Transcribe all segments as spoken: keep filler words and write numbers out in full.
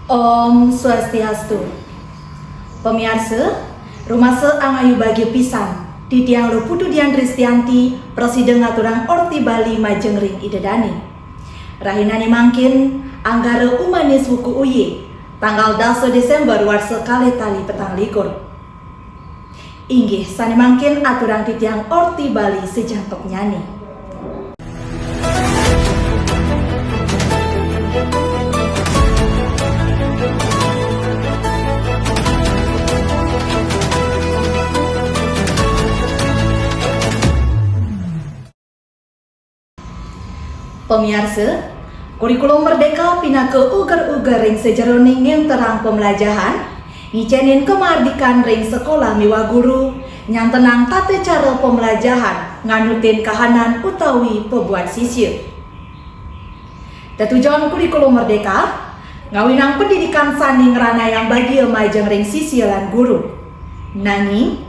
Om Swastiastu. Pamiarsa, rumasa angayu bagia pisan, titiang Luputu Dian Ristianti, prasida ngaturang Orti Bali majeng ring Ida dané. Rahinane mangkin, Anggara Umanis Wuku Uye, tanggal dasa Desember warsa kalih tali petang likur. Inggih, sane mangkin aturang titiang Orti Bali sajangkepnyane. Pamiarsa, Kurikulum Merdeka pinaka uger-uger ring sajeroning ngenterang pamlajahan, ngicenin kamardikan ring sekolah miwah guru, nyantenang tata cara pamlajahan nganutin kahanan utawi pabuat sisya. Tetujon Kurikulum Merdeka, ngawinang pendidikan sane ngranayang bagia majeng ring sisya lan guru. Nanging,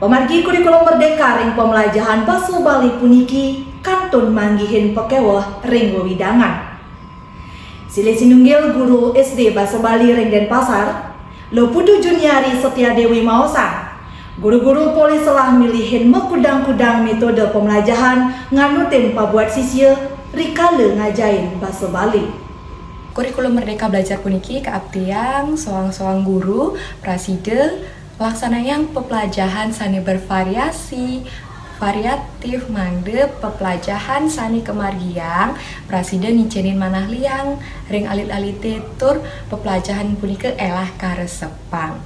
pamargi Kurikulum Merdeka ring pamlajahan basa Bali puniki kantun manggihin pakeweh ring wewidangan. Silih sinunggil guru S D Basa Bali ring Denpasar, Luputu Juniari Setia Dewi maosang, guru-guru polih selah milihin makudang-kudang metode pamlajahan nganutin pabuat sisya rikala ngajahin basa Bali. Kurikulum Merdeka Belajar puniki kaaptiang soang-soang guru prasida laksanayang peplajahan sane bervariasi, variatif mangda peplajahan sane kamargiang prasida ngicenin manah liang ring alit-alite tur peplajahan punika elah karesepang.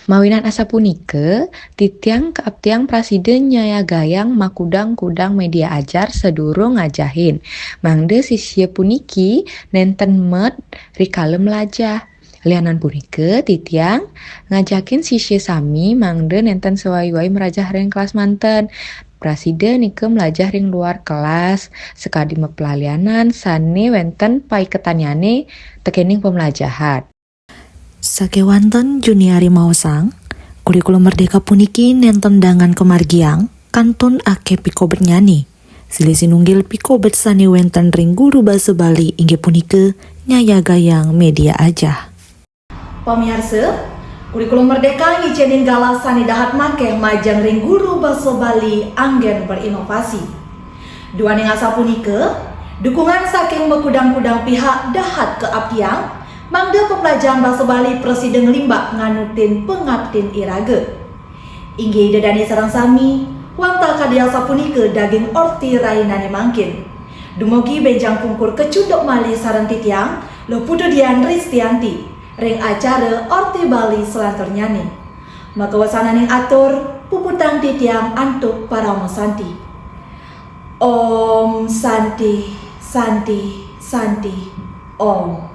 Mawinan asapunika, titiang kaaptiang prasida nyayagayang makudang-kudang media ajar sadurung ngajahin, mangda sisya puniki nenten med rikala mlajah. Lianan punika, titiang ngajakin sisya sami mangda nenten sawai-wai mrajah ring kelas manten. Prasida nika mlajah ring luar kelas, sakadi maplalianan sane wenten paiketannyane tekening pamlajahan. Sakewanten Juniari maosang, Kurikulum Merdeka puniki nenten dangan kamargiang, kantun akeh pikobetnyane. Silih sinunggil pikobet sane wenten ring guru basa Bali inggih punika nyayagayang media ajar. Pamiarsa, Kurikulum Merdeka ngicenin galah sane dahat makeh majeng ring guru basa Bali anggen berinovasi. Duaning asapunika, dukungan saking makudang-kudang pihak dahat kaaptiang, mangda peplajahan basa Bali prasida nglimbak nganutin pangaptin iraga. Inggih Ida dane sareng sami, wantah kadi asapunika daging orti rahinane mangkin. Dumugi benjang pungkur kacunduk malih sareng titiang, Luputu Dian Ristianti, ring acara Orti Bali selanturnyane. Makawasananing atur, puputang titiang antuk parama santi. Om Santi, Santi, Santi, Om.